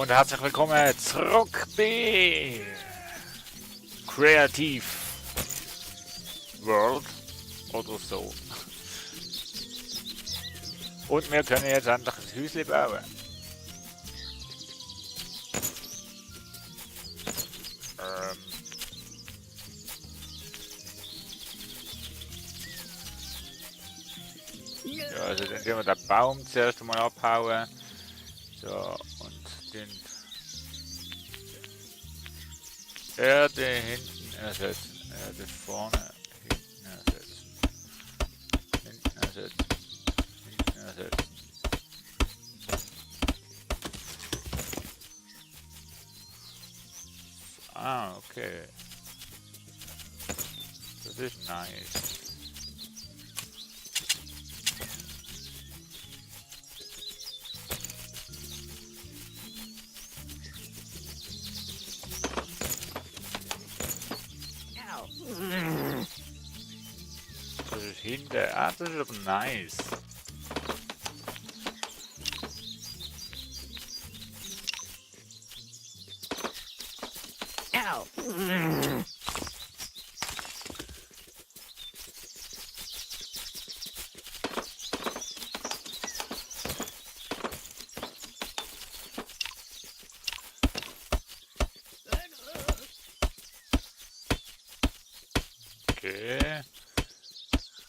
Und herzlich willkommen zurück bei Creative World oder so. Und wir können jetzt endlich ein Häuschen bauen. Ja, also dann tun wir den Baum zuerst einmal abhauen. So, und den Erde hinten ersetzen. Erde vorne, hinten ersetzen. Hinten ersetzen. Hinten ersetzen. Ah, okay. Das ist nice. Das ist hinter. Ah, das ist aber nice. Okay.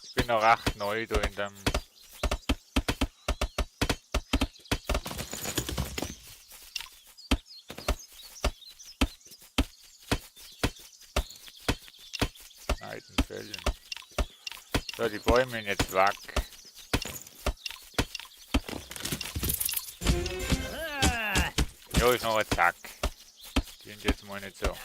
Ich bin noch recht neu da in dem. Fällen. So, die Bäume sind jetzt weg. Jo, ist noch ein Zack. Die sind jetzt mal nicht so.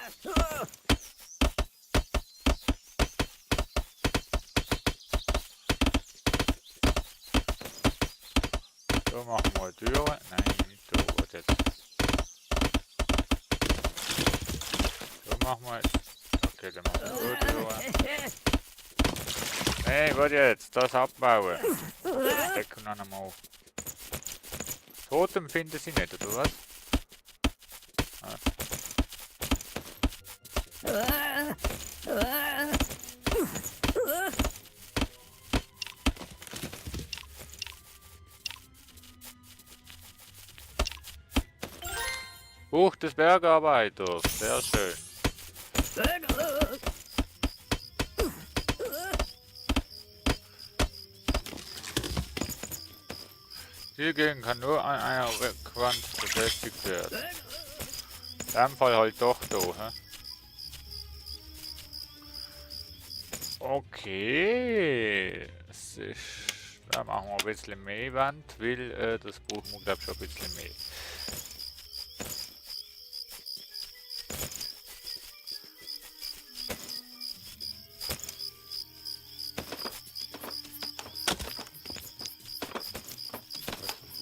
So, machen wir eine Tür. Nein, nicht so. Was jetzt? So machen wir jetzt. Okay, dann machen wir so eine Tür. Hey, was jetzt? Das abbauen. Decken wir nochmal auf. Totem finden sie nicht, oder was? Ah. Buch des Bergarbeiters, sehr schön. Hiergegen kann nur an einer Rückwand befestigt werden. In dem Fall halt doch da, hä? Okay. Das ist, da machen wir ein bisschen mehr Wand, weil das brauchen wir, glaube ich, schon ein bisschen mehr.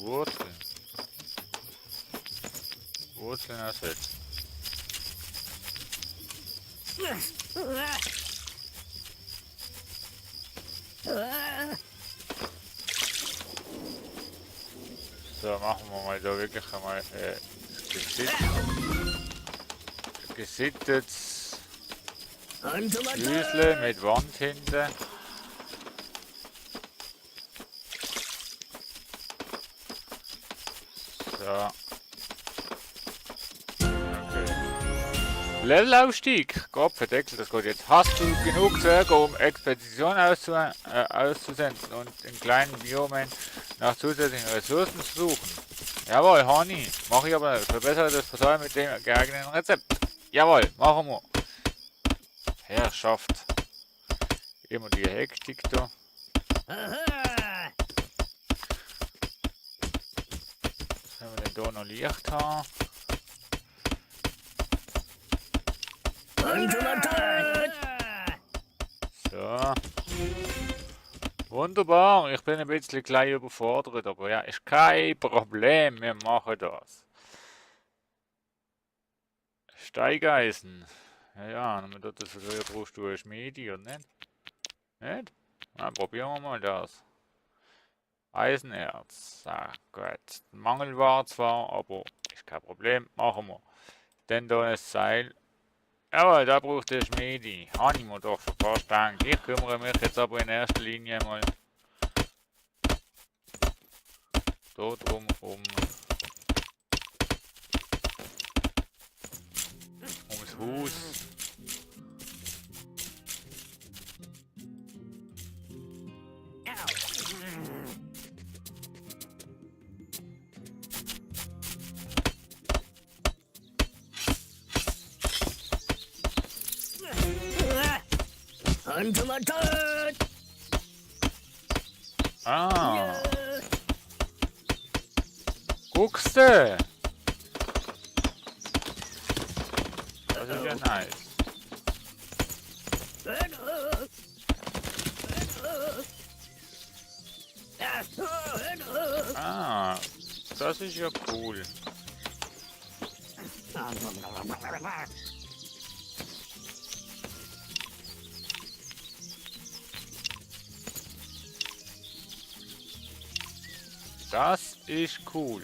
Wurzeln. Wurzeln ersetzen. So, machen wir mal da wirklich einmal gesittetes Häusle mit Wand hinten. So. Okay. Levelaufstieg. Gott verdeckel, das geht jetzt. Hast du genug Zöger, um Expedition auszusenden und in kleinen Biomen nach zusätzlichen Ressourcen zu suchen? Jawohl, Honey. Mache ich aber. Verbessere das Verteilen mit dem geeigneten Rezept. Jawohl, machen wir. Herrschaft. Immer die Hektik da. Wenn wir denn da noch Licht haben. So. Wunderbar, ich bin ein bisschen klein überfordert, aber ja, ist kein Problem, wir machen das. Steigeisen. Ja, wenn man dort das früher brauchst du eine Schmiede, oder nicht? Nicht? Na, probieren wir mal das. Eisenerz. Ah, gut. Mangel war zwar, aber Ist kein Problem, machen wir. Dann da ein Seil. Jawohl, da braucht der Schmiedi. Habe ich mir doch verpasst. Ich kümmere mich jetzt aber in erster Linie mal darum, ums Haus. Ah, guckst du? Das ist ja nice. Ah, das ist ja cool. Das ist cool.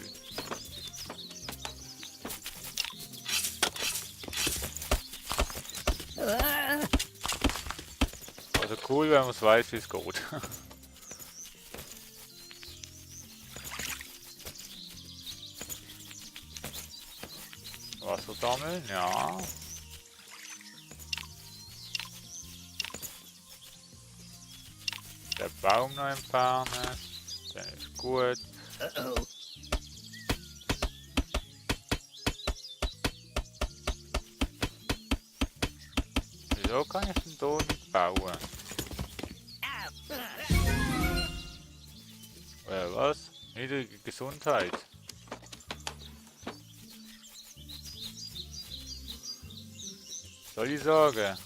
Also cool, wenn man es weiß, wie es geht. Wasser sammeln, ja. Der Baum noch entfernen, dann ist gut. Wieso kann ich denn da nicht bauen? Was? Niedrige Gesundheit. Soll ich sagen?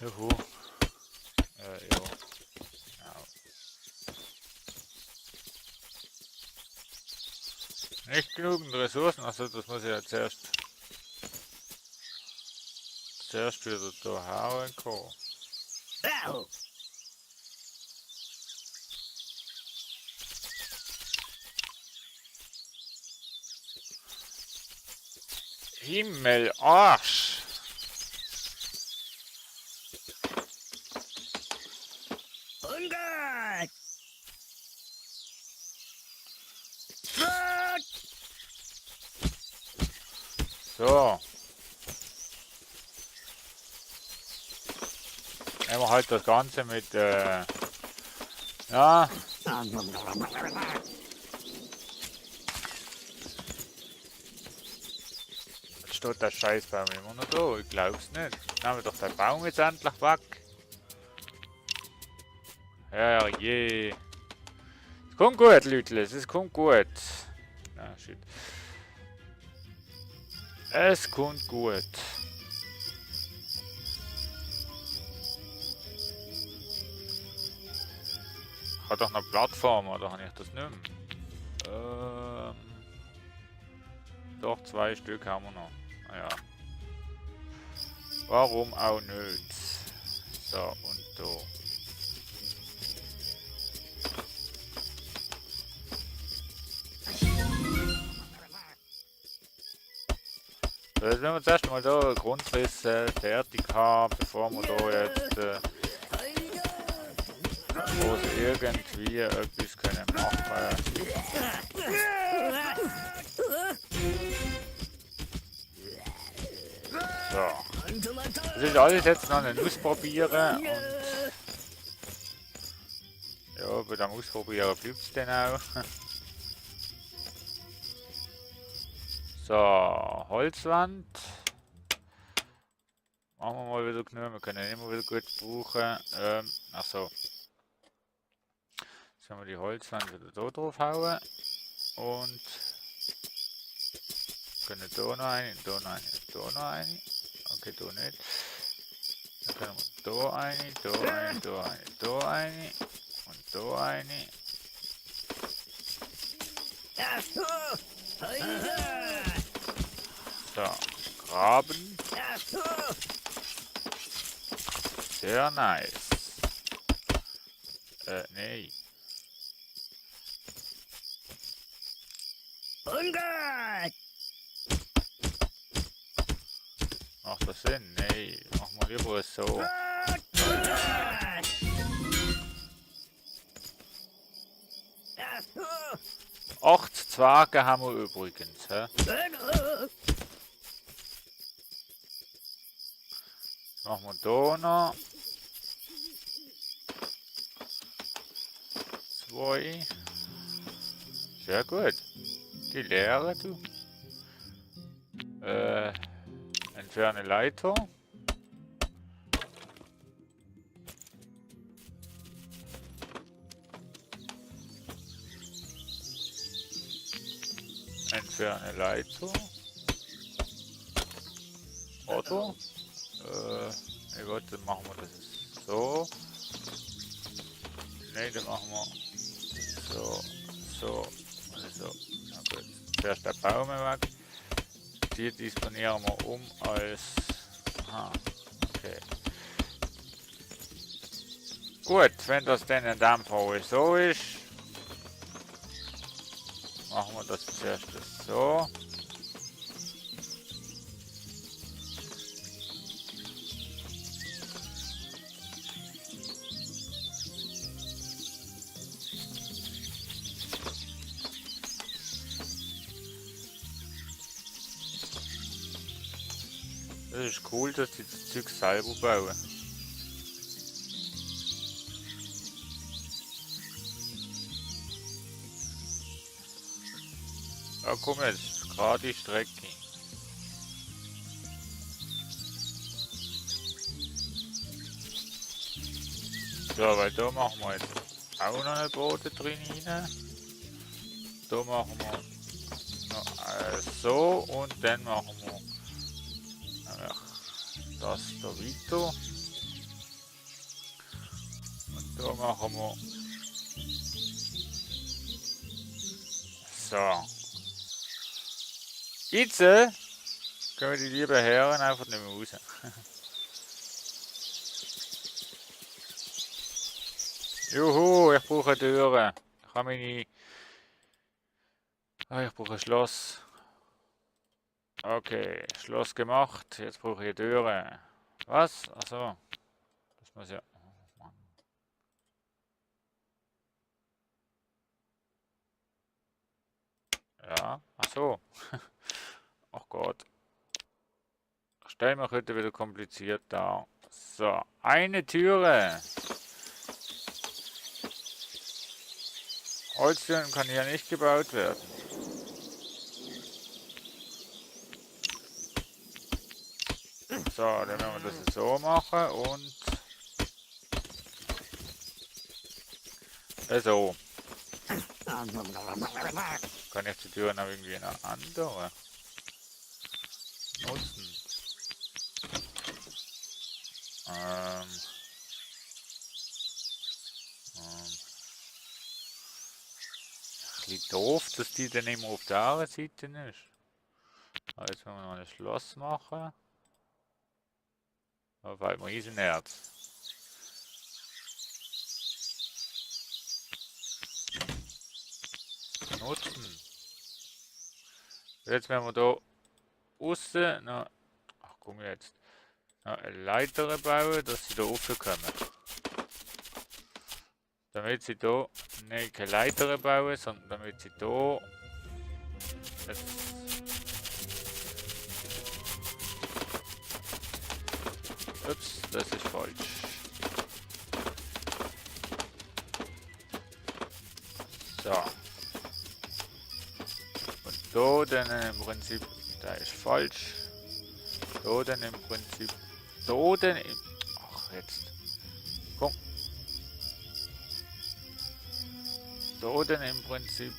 Juhu. Ja. Nicht genügend Ressourcen, also das muss ich ja zuerst wieder da hauen kommen. Himmel, Arsch! So. Nehmen wir halt das Ganze mit, ja. Jetzt steht der Scheißbaum immer noch da, ich glaub's nicht. Nehmen wir doch den Baum jetzt endlich weg. Herrje. Es kommt gut, Leute, es kommt gut. Ah, shit. Es kommt gut. Ich habe doch noch Plattform, oder habe ich das nicht mehr? Doch, 2 Stück haben wir noch. Naja. Warum auch nicht? So, und da. So, jetzt müssen wir zuerst mal da Grundriss fertig haben, bevor wir da jetzt irgendwie etwas können machen. So. Das ist alles jetzt noch ein Ausprobieren und ja, bei dem Ausprobieren bleibt es dann auch. So, Holzwand. Machen wir mal wieder genug, wir können immer wieder gut brauchen. Achso. Jetzt können wir die Holzwand wieder da drauf hauen. Und können da noch eine, da noch eine, da noch eine. Okay, da nicht. Dann können wir da eine, da eine, da eine, da eine. Und da eine. So, Graben. Sehr nice. Nee. Ungut! Macht das Sinn? Nee. Machen wir lieber so. 8 Zwerge haben wir übrigens. Hä? Machen wir da noch 2. Sehr gut. Die Leere, du. Entferne Leiter. Entferne Leiter. Oder? Nee, gut, dann machen wir das so. Ne, dann machen wir so. Na gut. Zuerst der Baum weg. Die disponieren wir um als... Aha, okay. Gut, wenn das dann in dem Fall so ist, machen wir das zuerst so. Das ist cool, dass die das Zeug selber bauen. Ja, komm jetzt, gerade die Strecke. So, weil da machen wir jetzt auch noch eine Boote drin rein. Da machen wir noch so und dann machen wir das da weiter. Und da machen wir so. Jetzt können wir die lieben Herren einfach nicht mehr raus. Juhu, ich brauche Türen. Ich habe meine... Ah, ich brauche ein Schloss. Okay, Schloss gemacht. Jetzt brauche ich eine Türe. Was? Achso. Das muss ja... Oh Mann. Ja, achso. Ach Gott. Stell mir heute wieder kompliziert da. So, eine Türe. Holztüren kann hier nicht gebaut werden. So, dann werden wir das so machen und so. Kann ich die Türen auch irgendwie eine andere nutzen? Liegt doof, dass die dann immer auf der anderen Seite ist. Also jetzt müssen wir noch ein Schloss machen. Da fällt mir Eisenerz. Nutzen. Jetzt werden wir da außen noch, ach komm jetzt, noch eine Leiter bauen, dass sie da raufkommen. Damit sie da nicht keine Leiter bauen, sondern damit sie da jetzt ups, das ist falsch. So. Und da dann im Prinzip, da ist falsch. Da dann im Prinzip, da dann im, ach jetzt, komm. Da dann im Prinzip.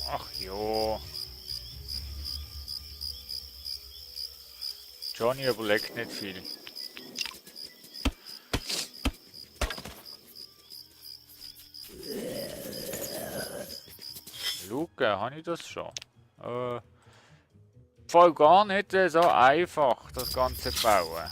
Ach jo. Johnny überlegt nicht viel. Luke, habe ich das schon? Voll gar nicht so einfach, das Ganze bauen.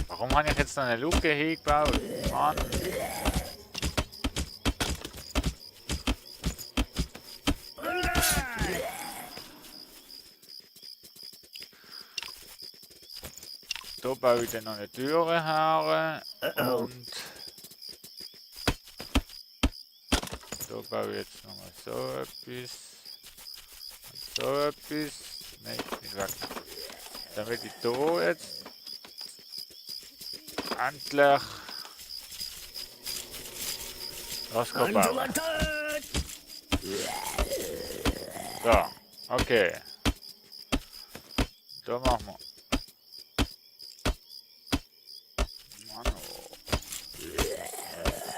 Warum habe ich jetzt noch eine Luke hingebaut? Mann. Da baue ich dann noch eine Türe her und da baue ich jetzt nochmal so etwas und so etwas. Nein, nicht weg. Damit ich da jetzt endlich das kann bauen. So, okay. Da machen wir.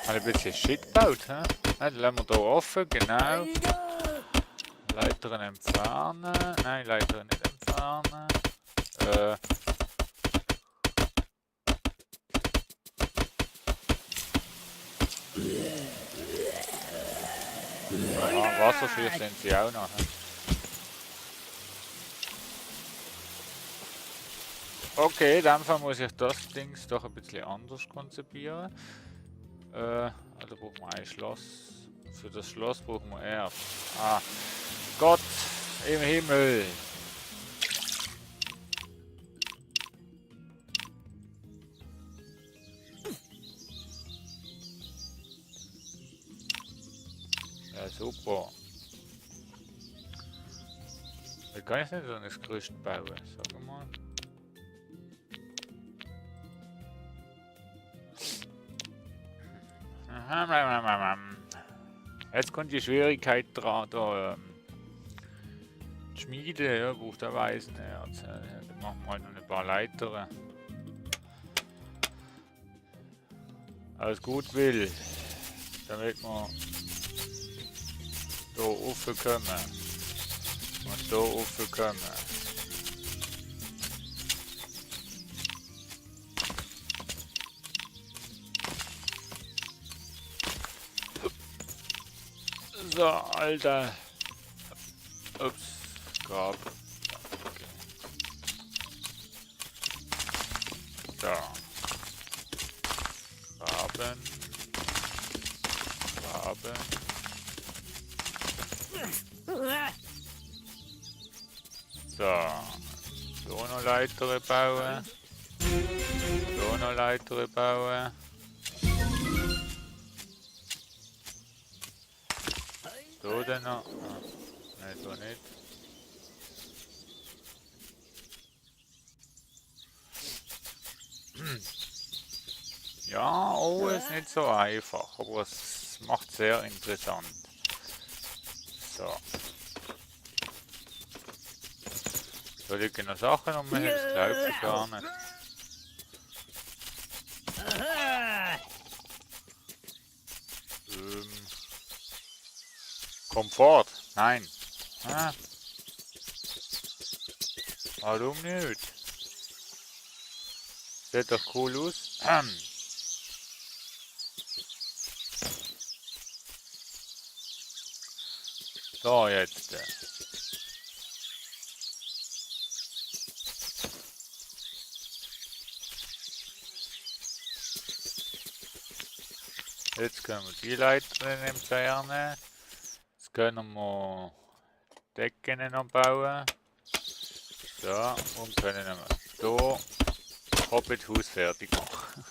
Ein bisschen shit gebaut, hä? Dann lassen wir hier offen, genau. Leitern entfernen. Nein, Leitern nicht entfernen. Wasserführer sind sie auch noch. Hä? Okay, in dem Fall muss ich das Ding doch ein bisschen anders konzipieren. Also brauchen wir ein Schloss. Für das Schloss brauchen wir erst. Ah, Gott im Himmel! Ja, super. Wie kann ich denn so ein Gerüst bauen? Sag mal. Jetzt kommt die Schwierigkeit dran, da die Schmiede, ja, braucht ein Eisenerz. Ja, dann machen wir halt noch ein paar Leitern. Alles gut will, damit wir da raufkommen und da raufkommen. So, Alter. Ups, Grab. Okay. So. Graben. Graben. So. So noch Leiter bauen. So noch Leiter bauen. So denn noch? Ah, nein, so nicht. Ja, oh, ist nicht so einfach, aber es macht sehr interessant. So. Da liegen noch Sachen und man das glaubt ich gar nicht. Komfort? Nein. Ah. Warum nicht? Sieht doch cool aus. So, jetzt. Jetzt können wir die Leiter entfernen. Jetzt können wir Decken noch bauen. So, und können wir hier Hobbit-Haus fertig machen.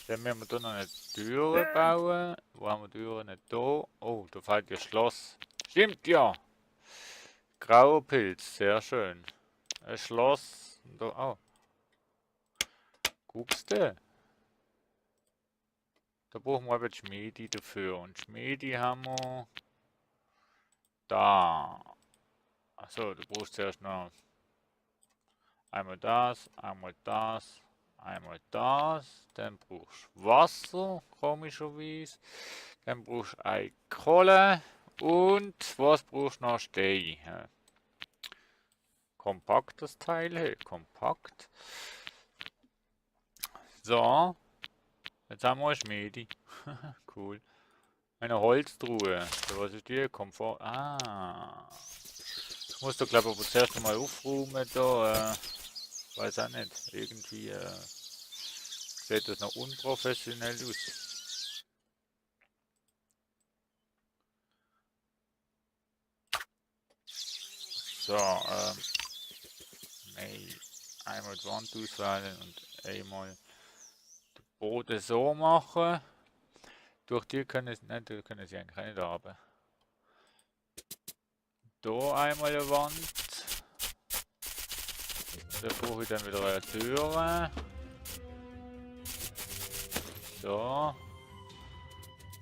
Dann müssen wir hier noch eine Türe bauen. Wo haben wir Türen? Nicht da. Oh, da fällt ja Schloss. Stimmt ja! Grauer Pilz, sehr schön. Ein Schloss. Da, oh. Guckst du? Da brauchen wir aber die Schmiede dafür. Und Schmiede haben wir da. Achso, du brauchst zuerst noch einmal das, einmal das, einmal das. Dann brauchst du Wasser, komischerweise. Dann brauchst du eine Kohle Und was brauchst du noch? Stein. Ja. Kompakt das Teil, hey. Kompakt. So. Jetzt haben wir eine Schmiede. Cool. Eine Holztruhe. So, was ist die? Komfort. Ah. Ich muss da glaube ich aber zuerst mal aufräumen da. Weiß auch nicht. Irgendwie sieht das noch unprofessionell aus. So, nee. Einmal die Wand auswählen und einmal den Boden so machen. Durch die können sie, nein, die können sie eigentlich nicht haben. Da einmal eine Wand. Da brauche ich dann wieder eine Tür. So.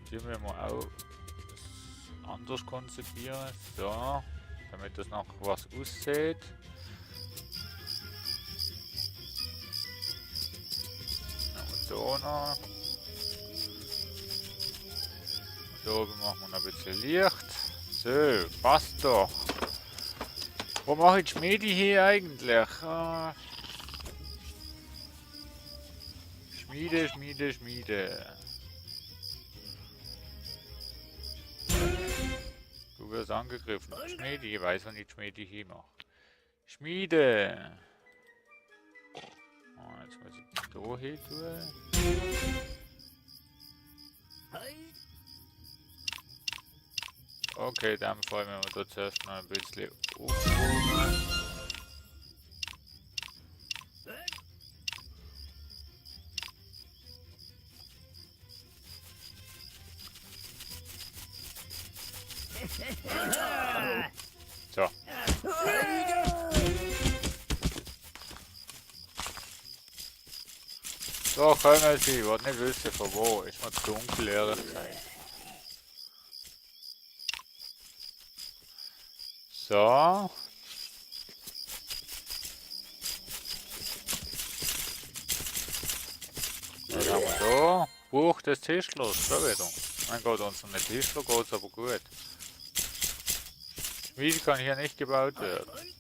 Die müssen wir auch anders konzipieren. So. Damit das noch was aussieht. Und da noch. Da oben machen wir noch ein bisschen Licht. So, passt doch. Wo mache ich die Schmiede hier eigentlich? Schmiede, Schmiede, Schmiede. Du wirst angegriffen. Schmiede, ich weiß, wann ich die Schmiede hier mache. Schmiede. Oh, jetzt muss ich da hin tun. Okay, dann fallen wir da zuerst noch ein bisschen aufräumen. So. So können sie, ich wollte nicht wissen von wo. Ist mir zu dunkel, ehrlich gesagt. So. Was haben wir da? Buch des Tischlers, schon wieder. Mein Gott, unsere Tischler geht's aber gut. Schmiede kann hier nicht gebaut werden.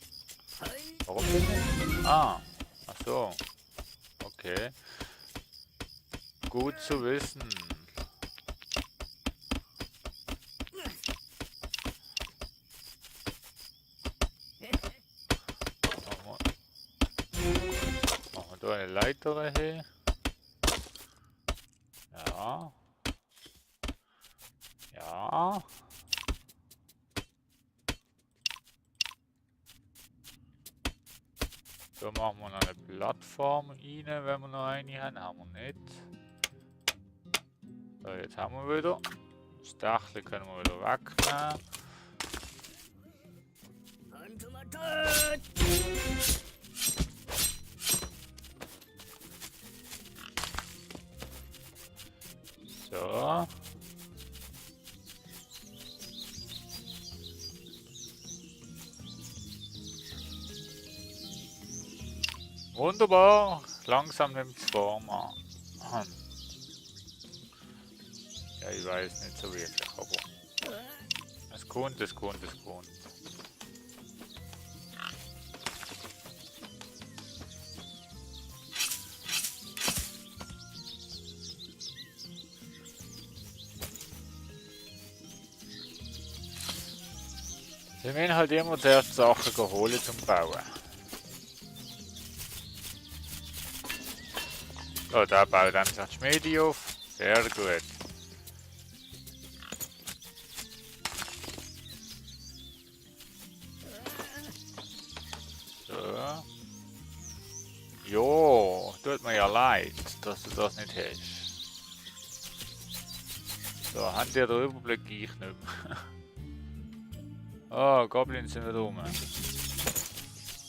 Warum denn nicht? Ah, ach so. Okay. Gut zu wissen. Machen wir da eine Leiter hier. Ja. Ja. Da machen wir noch eine Plattform rein, wenn wir noch eine haben. Haben wir nicht. So, jetzt haben wir wieder. Das Dachle können wir wieder wegnehmen. So. Wunderbar. Langsam nimmt es Form an. Ja, ich weiß nicht so wirklich, aber es kommt, es kommt, es kommt. Wir müssen halt immer zuerst Sachen holen zum Bauen. So, da baut dann die Schmiede auf. Sehr gut. So. Jo, tut mir ja leid, dass du das nicht hast. So, haben die den Überblick ich nicht mehr. Oh, Goblins sind wieder rum.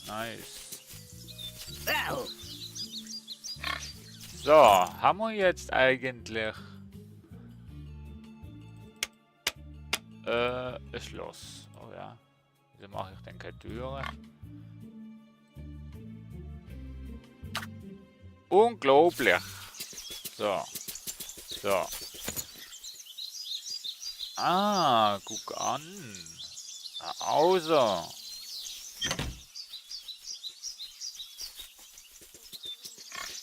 Nice. So, haben wir jetzt eigentlich ein Schloss. Oh ja. Wieso mache ich denn keine Türen? Unglaublich. So. So. Ah, guck an. Außer.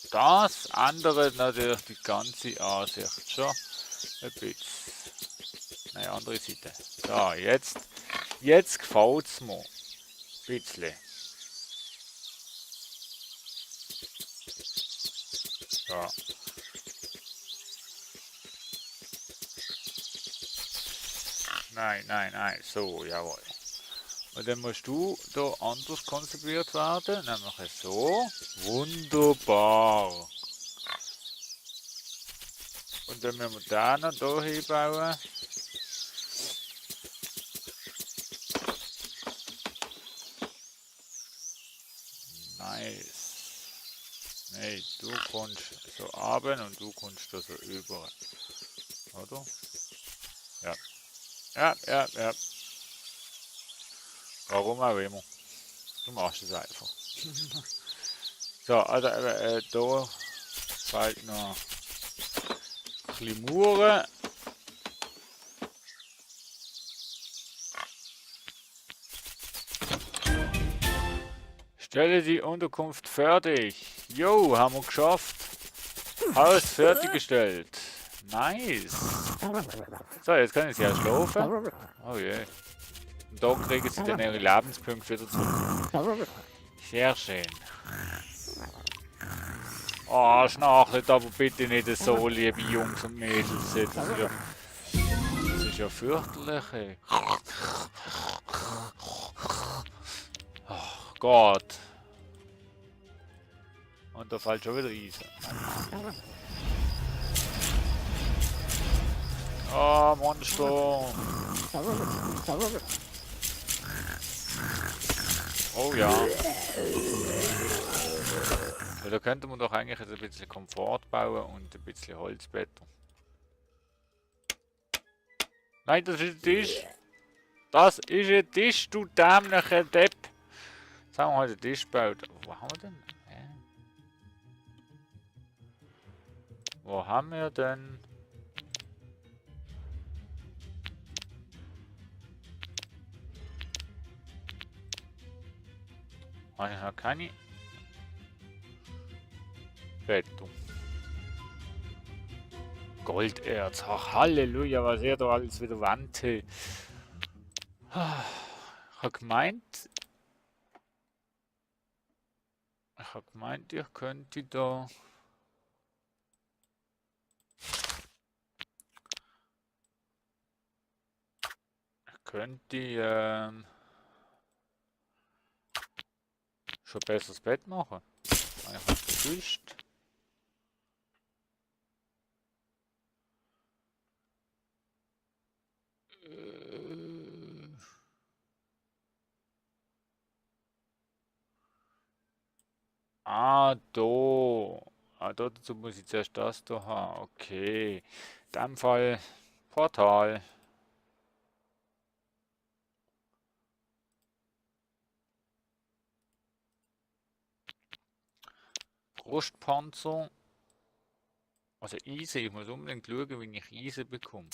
Das andere natürlich die ganze Ansicht schon ein bisschen. Nein, andere Seite. So, jetzt gefällt's mir. Ein bisschen. So. Nein, so, jawohl. Und dann musst du da anders konzipiert werden, nämlich so. Wunderbar. Und dann müssen wir den noch hier hinbauen. Nice. Nee, du kommst so runter und du kommst da so über. Oder? Ja. Ja. Warum auch immer. Du machst es einfach. So, also da fehlt noch ein bisschen Muren. Stelle die Unterkunft fertig. Jo, haben wir geschafft. Haus fertiggestellt. Nice. So, jetzt kann ich ja schlafen. Oh je. Und da kriegen sie dann ihre Lebenspunkte wieder zurück. Sehr schön. Oh, schnarcht aber bitte nicht so, liebe Jungs und Mädels. Das ist ja fürchterlich. Ey. Oh Gott. Und da fällt schon wieder Eis. Oh, Monster. Oh ja. Ja, da könnte man doch eigentlich ein bisschen Komfort bauen und ein bisschen Holzblätter. Nein, das ist ein Tisch. Das ist ein Tisch, du dämlicher Depp. Jetzt haben wir heute einen Tisch gebaut. Wo haben wir denn? Wo haben wir denn? Habe ich noch keine? Bettung. Golderz. Ach, Halleluja, was er da alles wieder wandte. Ich habe gemeint, ich könnte da. Schon besseres Bett machen. Einfach gefischt. Da. Dazu muss ich zuerst das da haben. Okay. In dem Fall Portal. Brustpanzer. Also Eisen, ich muss unbedingt schauen, wie ich Eisen bekomme.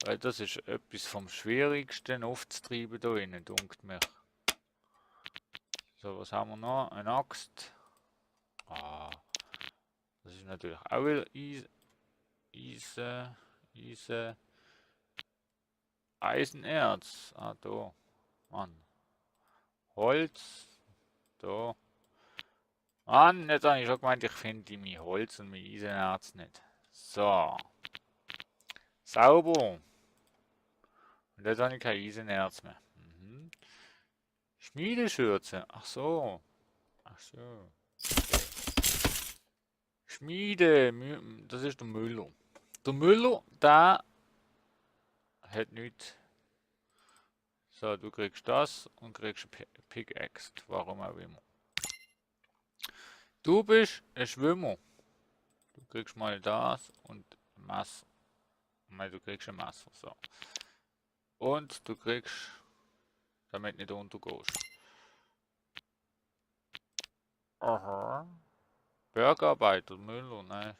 Weil das ist etwas vom Schwierigsten aufzutreiben da innen, dunkt mir. So, was haben wir noch? Eine Axt. Das ist natürlich auch wieder Eisen. Eisenerz. Da. Mann. Holz. Da. Mann, jetzt habe ich schon gemeint, ich finde mein Holz und mein Eisenerz nicht. So. Sauber. Und jetzt habe ich kein Eisenerz mehr. Schmiedeschürze. Ach so. Schmiede. Das ist der Müller. Der Müller, der hat nichts. So, du kriegst das und kriegst eine Pickaxe. Warum auch immer. Du bist ein Schwimmer. Du kriegst mal das und ein Messer. Nein, du kriegst ein Messer. So. Und du kriegst, damit nicht untergehst. Aha. Bergarbeiter, Müller, nein.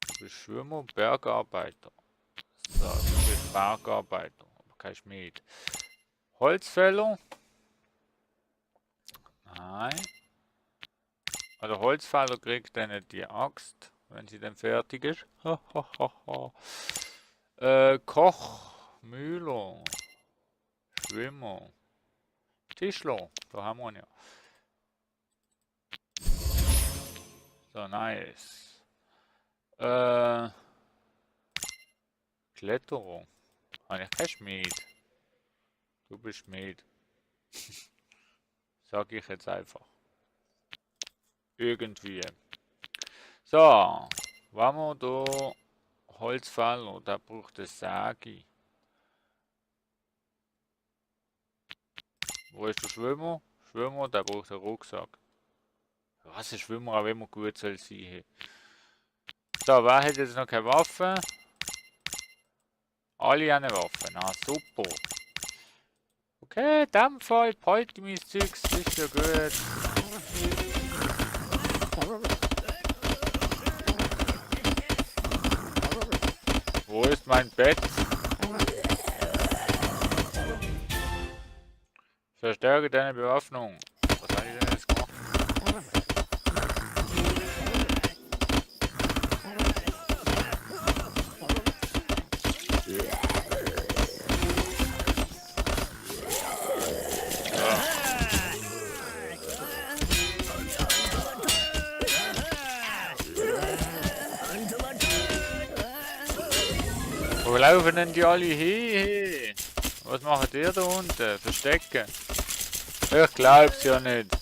Du bist Schwimmer, Bergarbeiter. So, du bist Bergarbeiter, aber kein Schmied. Holzfäller? Nein. Also Holzfäller kriegt dann die Axt, wenn sie dann fertig ist. Koch, Mühler, Schwimmer, Tischler, da haben wir ihn ja. So, nice. Kletterer. Habe ich kein Schmied. Du bist Schmied. Sag ich jetzt einfach. Irgendwie. So, wenn wir da Holzfäller, da braucht es Säge. Wo ist der Schwimmer? Schwimmer, der braucht einen Rucksack. Was ist Schwimmer auch immer gut soll sein. So, wer hat jetzt noch keine Waffe? Alle haben eine Waffe. Na super. Okay, in dem Fall behalte ich mein Zeugs, das ist ja gut. Wo ist mein Bett? Verstärke deine Bewaffnung. Was habe ich denn jetzt gemacht? Wo laufen denn die alle hin? Was macht ihr da unten? Verstecken? Ich glaub's ja nicht.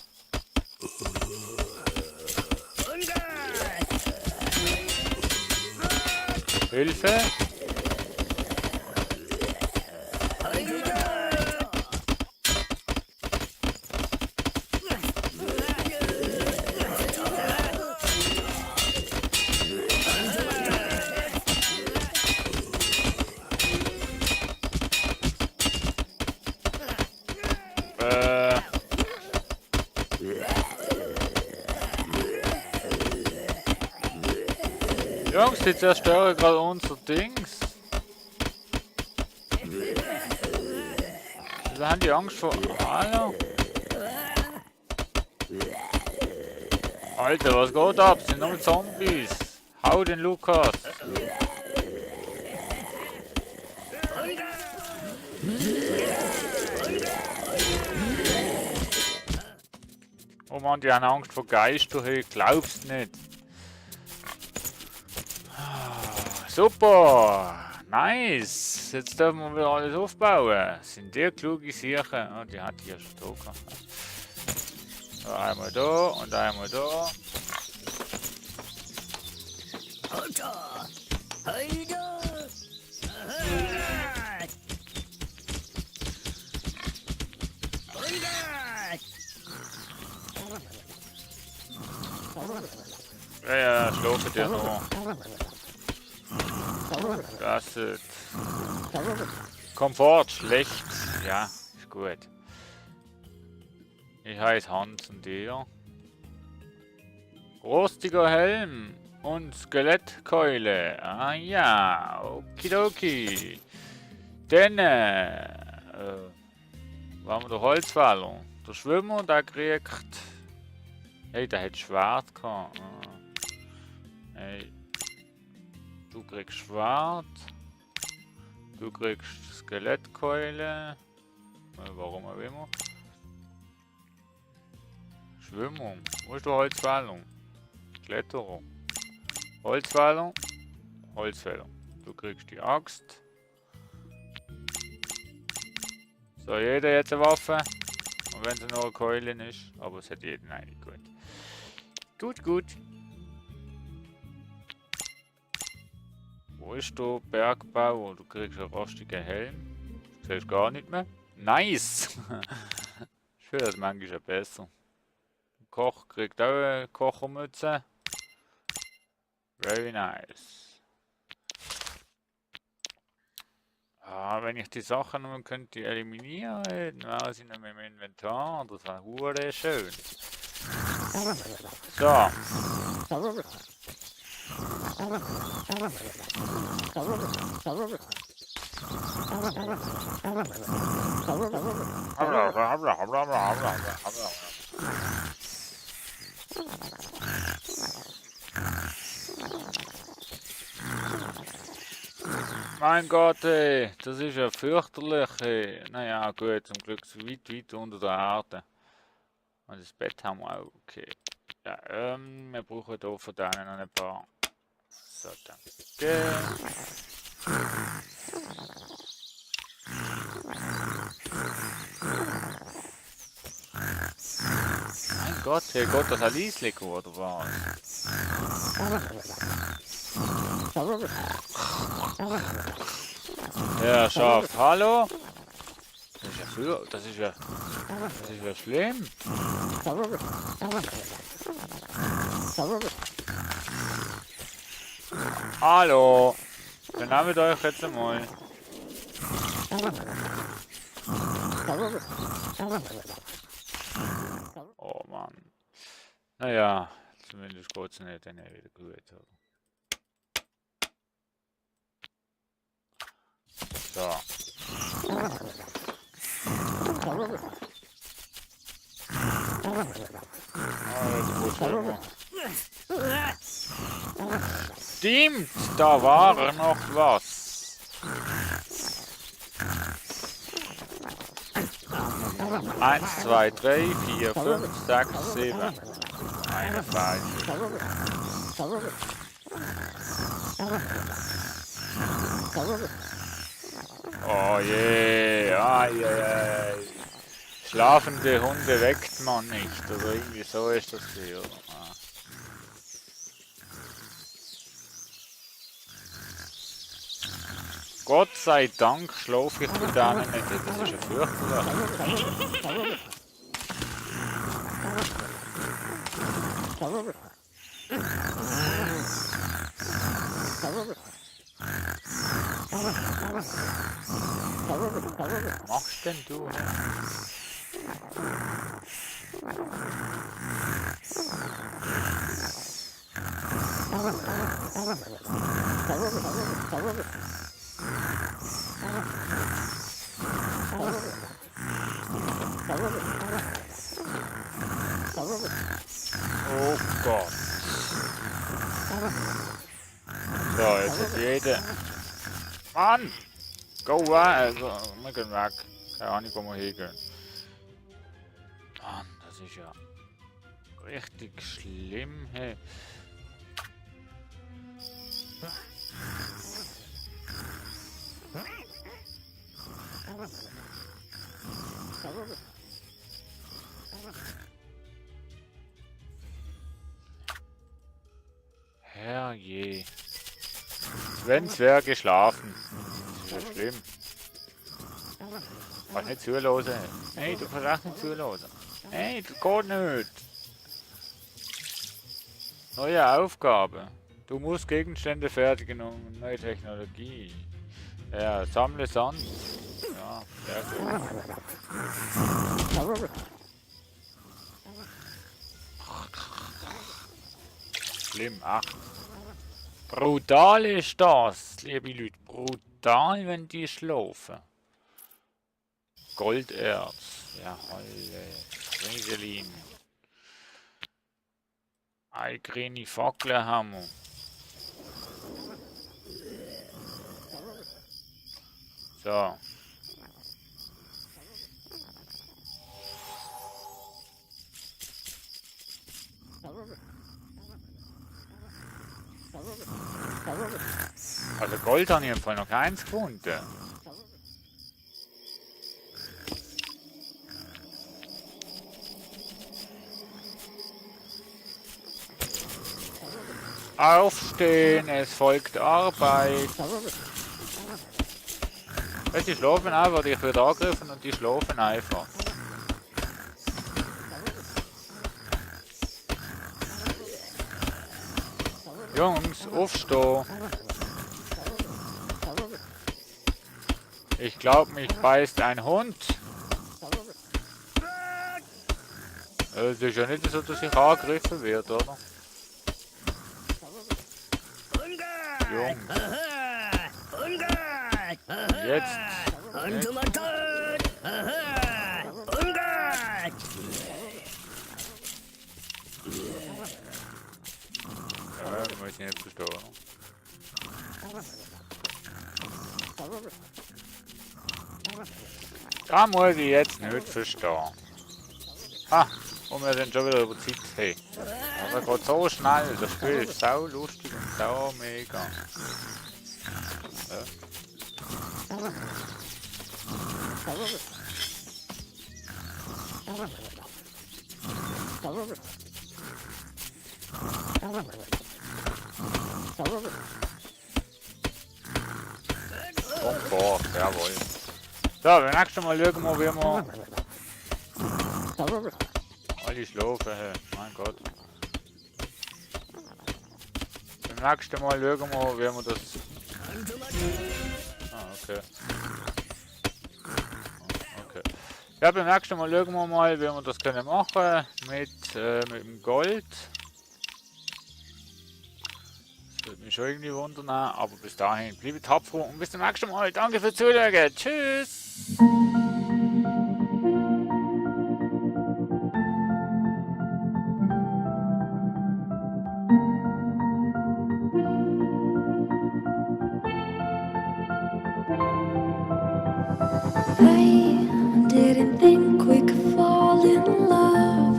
Hilfe? Jungs, die zerstören gerade unser Dings. Da haben die Angst vor Alter. Alter, was geht ab? Das sind nur Zombies. Hau den Lukas. Oh Mann, die haben Angst vor Geistern. Ich glaub's nicht. Super! Nice! Jetzt dürfen wir wieder alles aufbauen. Sind die kluge Siechen? Oh, die hat hier schon da gehabt. So, einmal da und einmal da. Ja, schlafen dir noch. Das ist Komfort schlecht. Ja, ist gut. Ich heiße Hans und ihr. Rostiger Helm und Skelettkeule. Ah ja, okidoki. Dann waren wir der Holzfäller. Der Schwimmer, der kriegt. Hey, der hat Schwert gehabt. Hey. Du kriegst Schwert. Du kriegst Skelettkeule. Warum auch immer. Schwimmer. Wo ist der Holzfäller? Kletterer. Holzfäller. Holzfäller. Du kriegst die Axt. So, jeder jetzt eine Waffe. Und wenn es nur eine Keule ist. Aber es hat jeden eine. Gut. Gut, gut. Wo ist der Bergbauer? Du kriegst einen rostigen Helm. Du siehst gar nicht mehr. Nice! Schön, das manchmal ist ja besser. Der Koch kriegt auch eine Kochermütze. Very nice. Ah, wenn ich die Sachen nur könnte eliminieren, dann wären sie nicht mehr im Inventar. Das wäre hure schön. So. Mein Gott, ey, das ist ja fürchterlich, ey. Naja, gut, zum Glück so weit unter der Erde. Und das Bett haben wir auch, okay. Ja, wir brauchen hier von denen noch ein paar. So, danke. Mein Gott, hey, Gott, das ein Liesling oder was? Ja, Schaf, hallo? Das ist ja schlimm. Hallo, benahmet euch jetzt einmal. Oh Mann. Naja, zumindest geht's nicht, dann wieder gut. So. Stimmt, da war noch was. Eins, zwei, drei, vier, fünf, sechs, sieben. Eine falsche. Oh je, schlafende Hunde weckt man nicht, oder irgendwie so ist das hier. Gott sei Dank schlafe ich mit denen nicht, das ist ja fürchterlich. Was machst denn du? Oh Gott. So, jetzt hat jeder. Mann! Go away! Also, wir gehen weg. Keine Ahnung, wo wir hingehen. Mann, das ist ja richtig schlimm, hey. Herrje. Sven's wäre geschlafen. Das ist ja schlimm. Was nicht zuhören. Hey, du kannst auch nicht zuhören. Hey, das geht nicht. Neue Aufgabe. Du musst Gegenstände fertigen um neue Technologie. Ja, sammle Sand. Ja, sehr gut. Schlimm, ach. Brutal ist das, liebe Leute. Brutal, wenn die schlafen. Golderz. Ja, Holle. Rieselin. Eine grüne Fackel haben wir. So. Also Gold habe ich im Fall noch keins gefunden. Aufstehen, es folgt Arbeit. Die schlafen einfach, ich werde angegriffen und die schlafen einfach. Jungs, aufstehen. Ich glaube, mich beißt ein Hund. Es ist ja nicht so, dass ich angegriffen werde, oder? Jungs. Und jetzt? Ja, muss ich nicht verstehen. Da muss ich jetzt nicht verstehen. Ha, und wir sind schon wieder über die Zeit. Hey. Aber geht so schnell, das Spiel ist sau lustig und sau mega. Ja. Komfort, jawohl. So, beim nächsten Mal schauen wir, wie wir alle schlafen. Hey. Mein Gott. Beim nächsten Mal schauen wir, wie wir das... Ah, okay. Okay. Ja, beim nächsten Mal schauen wir mal, wie wir das können machen mit dem Gold. Das würde mich schon irgendwie wundern, aber bis dahin bleibt tapfer und bis zum nächsten Mal. Danke fürs Zuschauen. Tschüss! I didn't think we could fall in love.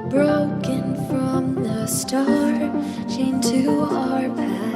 Broken from the start, chained to our past.